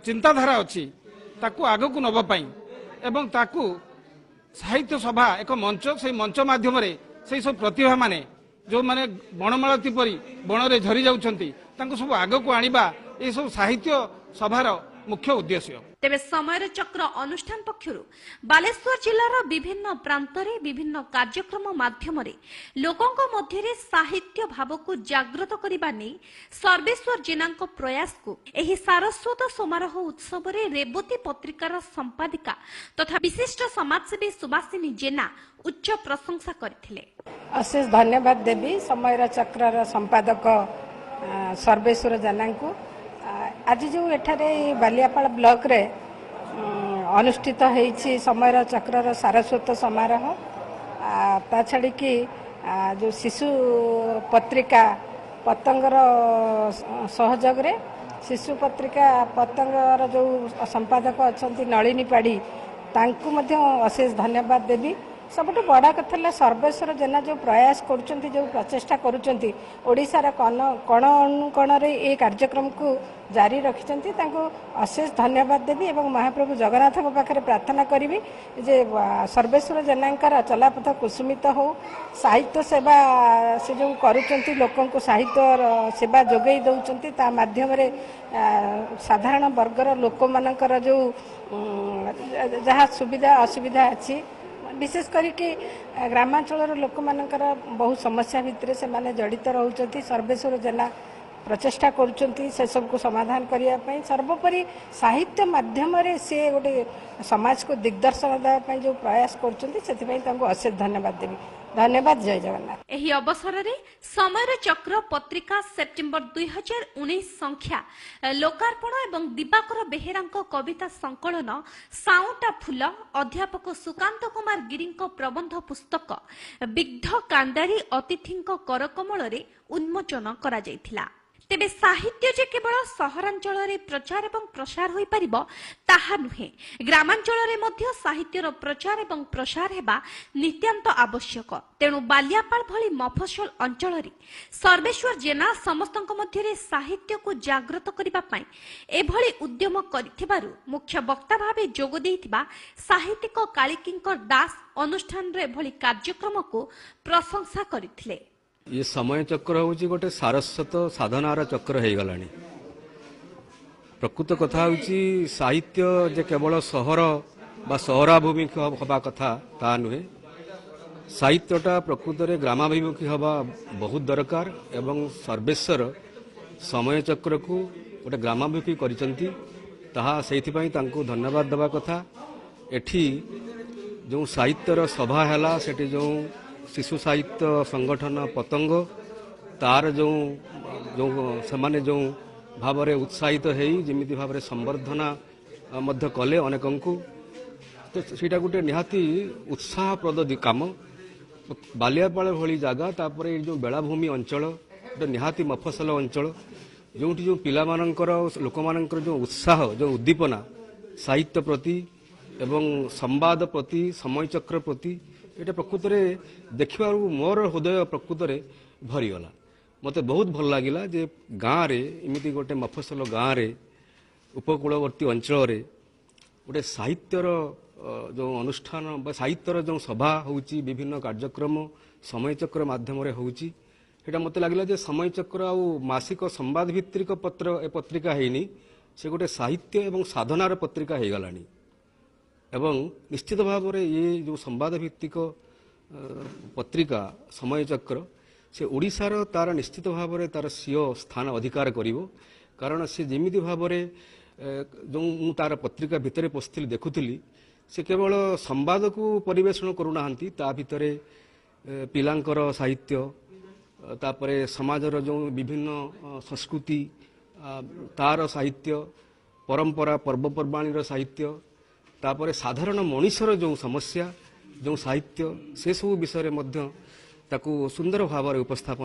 ଚିନ୍ତାଧାରା ଅଛି, ତାକୁ ଆଗକୁ ନେବା ପାଇଁ ଏବଂ ତାକୁ ସାହିତ୍ୟ ସଭା ଏକ ମଞ୍ଚ, ସେଇ ମଞ୍ଚ ମାଧ୍ୟମରେ ସେଇ ସବୁ ପ୍ରତିଭାମାନେ ଯେଉଁମାନେ ବଣମାଳତୀ ପରି ବଣରେ ଝରି ଯାଉଛନ୍ତି, ତାଙ୍କୁ ସବୁ ଆଗକୁ ଆଣିବା, ଏସବୁ ସାହିତ୍ୟ ସଭାର ମୁଖ୍ୟ ଉଦ୍ଦେଶ୍ୟ। ତେବେ ସମୟର ଚକ୍ର ଅନୁଷ୍ଠାନ ପକ୍ଷରୁ ବାଲେଶ୍ୱର ଜିଲ୍ଲାର ବିଭିନ୍ନ ପ୍ରାନ୍ତରେ ବିଭିନ୍ନ କାର୍ଯ୍ୟକ୍ରମ ମାଧ୍ୟମରେ ଲୋକଙ୍କ ମଧ୍ୟରେ ସାହିତ୍ୟ ଭାବକୁ ଜାଗ୍ରତ କରିବା ନେଇ ସର୍ବେଶ୍ୱର ଜେନାଙ୍କ ପ୍ରୟାସକୁ ଏହି ସାରସ୍ୱତ ସମାରୋହ ଉତ୍ସବରେ ରେବତୀ ପତ୍ରିକାର ସମ୍ପାଦିକା ତଥା ବିଶିଷ୍ଟ ସମାଜସେବୀ ସୁବାସିନୀ ଜେନା ଉଚ୍ଚ ପ୍ରଶଂସା କରିଥିଲେ। ଅଶେଷ ଧନ୍ୟବାଦ ଦେବି ସମୟର ଚକ୍ରର ସମ୍ପାଦକ ସର୍ବେଶ୍ୱର ଜେନାଙ୍କୁ। ଆଜି ଯେଉଁ ଏଠାରେ ବାଲିଆପାଳ ବ୍ଲକରେ ଅନୁଷ୍ଠିତ ହେଇଛି ସମୟର ଚକ୍ରର ସାରସ୍ୱତ ସମାରୋହ, ତା ଛାଡ଼ିକି ଯେଉଁ ଶିଶୁ ପତ୍ରିକା ପତଙ୍ଗର ସହଯୋଗରେ ଶିଶୁ ପତ୍ରିକା ପତଙ୍ଗର ଯେଉଁ ସମ୍ପାଦକ ଅଛନ୍ତି ନଳିନୀ ପାଢ଼ୀ, ତାଙ୍କୁ ମଧ୍ୟ ଅଶେଷ ଧନ୍ୟବାଦ ଦେବି। ସବୁଠୁ ବଡ଼ କଥା ହେଲା, ସର୍ବେଶ୍ୱର ଜେନା ଯେଉଁ ପ୍ରୟାସ କରୁଛନ୍ତି, ଯେଉଁ ପ୍ରଚେଷ୍ଟା କରୁଛନ୍ତି, ଓଡ଼ିଶାର କଣ ଅନୁକୋଣରେ ଏ କାର୍ଯ୍ୟକ୍ରମକୁ ଜାରି ରଖିଛନ୍ତି, ତାଙ୍କୁ ଅଶେଷ ଧନ୍ୟବାଦ ଦେବି ଏବଂ ମହାପ୍ରଭୁ ଜଗନ୍ନାଥଙ୍କ ପାଖରେ ପ୍ରାର୍ଥନା କରିବି ଯେ ସର୍ବେଶ୍ୱର ଜେନାଙ୍କର ଚଲାପଥ କୁସୁମିତ ହଉ। ସାହିତ୍ୟ ସେବା ସେ ଯେଉଁ କରୁଛନ୍ତି, ଲୋକଙ୍କୁ ସାହିତ୍ୟର ସେବା ଯୋଗାଇ ଦେଉଛନ୍ତି, ତା ମାଧ୍ୟମରେ ସାଧାରଣ ବର୍ଗର ଲୋକମାନଙ୍କର ଯେଉଁ ଯାହା ସୁବିଧା ଅସୁବିଧା ଅଛି, ବିଶେଷ କରିକି ଗ୍ରାମାଞ୍ଚଳର ଲୋକମାନଙ୍କର ବହୁ ସମସ୍ୟା ଭିତରେ ସେମାନେ ଜଡ଼ିତ ରହୁଛନ୍ତି, ସର୍ବେଶ୍ୱର ଜେନା ପ୍ରଚେଷ୍ଟା କରୁଛନ୍ତି ସେସବୁକୁ ସମାଧାନ କରିବା ପାଇଁ। ସର୍ବୋପରି ସାହିତ୍ୟ ମାଧ୍ୟମରେ ସେ ଗୋଟେ ସମାଜକୁ ଦିଗ୍ଦର୍ଶନ ଦେବା ପାଇଁ ଯେଉଁ ପ୍ରୟାସ କରୁଛନ୍ତି, ସେଥିପାଇଁ ତାଙ୍କୁ ଅଶେଷ ଧନ୍ୟବାଦ ଦେବି। ଧନ୍ୟବାଦ, ଜୟ ଜଗନ୍ନାଥ। ଏହି ଅବସରରେ ସମୟର ଚକ୍ର ପତ୍ରିକା ସେପ୍ଟେମ୍ବର 2019 ସଂଖ୍ୟା ଲୋକାର୍ପଣ ଏବଂ ଦିବାକର ବେହେରାଙ୍କ କବିତା ସଂକଳନ ସାଉଁଟା ଫୁଲ, ଅଧ୍ୟାପକ ସୁକାନ୍ତ କୁମାର ଗିରିଙ୍କ ପ୍ରବନ୍ଧ ପୁସ୍ତକ ବିଗ୍ଧ କାନ୍ଦାରୀ ଅତିଥିଙ୍କ କରକମଳରେ ଉନ୍ମୋଚନ କରାଯାଇଥିଲା। ତେବେ ସାହିତ୍ୟ ଯେ କେବଳ ସହରାଞ୍ଚଳରେ ପ୍ରଚାର ଏବଂ ପ୍ରସାର ହୋଇପାରିବ ତାହା ନୁହେଁ, ଗ୍ରାମାଞ୍ଚଳରେ ମଧ୍ୟ ସାହିତ୍ୟର ପ୍ରଚାର ଏବଂ ପ୍ରସାର ହେବା ନିତାନ୍ତ ଆବଶ୍ୟକ। ତେଣୁ ବାଲିଆପାଳ ଭଳି ମଫସଲ ଅଞ୍ଚଳରେ ସର୍ବେଶ୍ୱର ଜେନା ସମସ୍ତଙ୍କ ମଧ୍ୟରେ ସାହିତ୍ୟକୁ ଜାଗ୍ରତ କରିବା ପାଇଁ ଏଭଳି ଉଦ୍ୟମ କରିଥିବାରୁ ମୁଖ୍ୟ ବକ୍ତା ଭାବେ ଯୋଗ ଦେଇଥିବା ସାହିତ୍ୟିକ କାଳିକିଙ୍କର ଦାସ ଅନୁଷ୍ଠାନର ଏଭଳି କାର୍ଯ୍ୟକ୍ରମକୁ ପ୍ରଶଂସା କରିଥିଲେ। ଇଏ ସମୟ ଚକ୍ର ହେଉଛି ଗୋଟେ ସାରସ୍ୱତ ସାଧନାର ଚକ୍ର ହେଇଗଲାଣି। ପ୍ରକୃତ କଥା ହେଉଛି, ସାହିତ୍ୟ ଯେ କେବଳ ସହର ବା ସହରାଭିମୁଖୀ ହେବା କଥା ତାହା ନୁହେଁ। ସାହିତ୍ୟଟା ପ୍ରକୃତରେ ଗ୍ରାମାଭିମୁଖୀ ହେବା ବହୁତ ଦରକାର ଏବଂ ସର୍ବେଶ୍ୱର ସମୟ ଚକ୍ରକୁ ଗୋଟେ ଗ୍ରାମାଭିମୁଖୀ କରିଛନ୍ତି, ତାହା ସେଇଥିପାଇଁ ତାଙ୍କୁ ଧନ୍ୟବାଦ ଦେବା କଥା। ଏଠି ଯେଉଁ ସାହିତ୍ୟର ସଭା ହେଲା, ସେଠି ଯେଉଁ ଶିଶୁ ସାହିତ୍ୟ ସଂଗଠନ ପତଙ୍ଗ, ତାର ଯେଉଁ ଯେଉଁ ସେମାନେ ଯେଉଁ ଭାବରେ ଉତ୍ସାହିତ ହେଇ ଯେମିତି ଭାବରେ ସମ୍ବର୍ଦ୍ଧନା ମଧ୍ୟ କଲେ ଅନେକଙ୍କୁ, ତ ସେଇଟା ଗୋଟେ ନିହାତି ଉତ୍ସାହପ୍ରଦ କାମ। ବାଲିଆପାଳ ଭଳି ଜାଗା, ତାପରେ ଏଇ ଯେଉଁ ବେଳାଭୂମି ଅଞ୍ଚଳ, ଗୋଟେ ନିହାତି ମଫସଲ ଅଞ୍ଚଳ, ଯେଉଁଠି ଯେଉଁ ପିଲାମାନଙ୍କର, ଲୋକମାନଙ୍କର ଯେଉଁ ଉତ୍ସାହ, ଯେଉଁ ଉଦ୍ଦୀପନା ସାହିତ୍ୟ ପ୍ରତି ଏବଂ ସମ୍ବାଦ ପ୍ରତି, ସମୟଚକ୍ର ପ୍ରତି, ଏଇଟା ପ୍ରକୃତରେ ଦେଖିବାକୁ ମୋର ହୃଦୟ ପ୍ରକୃତରେ ଭରିଗଲା। ମୋତେ ବହୁତ ଭଲ ଲାଗିଲା ଯେ ଗାଁରେ, ଏମିତି ଗୋଟେ ମଫସଲ ଗାଁରେ, ଉପକୂଳବର୍ତ୍ତୀ ଅଞ୍ଚଳରେ ଗୋଟେ ସାହିତ୍ୟର ଯେଉଁ ଅନୁଷ୍ଠାନ ବା ସାହିତ୍ୟର ଯେଉଁ ସଭା ହେଉଛି, ବିଭିନ୍ନ କାର୍ଯ୍ୟକ୍ରମ ସମୟଚକ୍ର ମାଧ୍ୟମରେ ହେଉଛି, ସେଇଟା ମୋତେ ଲାଗିଲା ଯେ ସମୟଚକ୍ର ଆଉ ମାସିକ ସମ୍ବାଦ ଭିତ୍ତିକ ପତ୍ର ଏ ପତ୍ରିକା ହେଇନି, ସେ ଗୋଟେ ସାହିତ୍ୟ ଏବଂ ସାଧନାର ପତ୍ରିକା ହେଇଗଲାଣି। ଏବଂ ନିଶ୍ଚିତ ଭାବରେ ଇଏ ଯେଉଁ ସମ୍ବାଦ ଭିତ୍ତିକ ପତ୍ରିକା ସମୟଚକ୍ର, ସେ ଓଡ଼ିଶାର ତାର ନିଶ୍ଚିତ ଭାବରେ ତାର ସ୍ୱୀୟ ସ୍ଥାନ ଅଧିକାର କରିବ। କାରଣ ସେ ଯେମିତି ଭାବରେ ଯେଉଁ ମୁଁ ତାର ପତ୍ରିକା ଭିତରେ ପଶିଥିଲି, ଦେଖୁଥିଲି, ସେ କେବଳ ସମ୍ବାଦକୁ ପରିବେଷଣ କରୁନାହାନ୍ତି, ତା ଭିତରେ ପିଲାଙ୍କର ସାହିତ୍ୟ, ତାପରେ ସମାଜର ଯେଉଁ ବିଭିନ୍ନ ସଂସ୍କୃତି, ତାର ସାହିତ୍ୟ, ପରମ୍ପରା ପର୍ବପର୍ବାଣୀର ସାହିତ୍ୟ, ତାପରେ ସାଧାରଣ ମଣିଷର ଯେଉଁ ସମସ୍ୟା, ଯେଉଁ ସାହିତ୍ୟ, ସେସବୁ ବିଷୟରେ ମଧ୍ୟ ତାକୁ ସୁନ୍ଦର ଭାବରେ ଉପସ୍ଥାପନ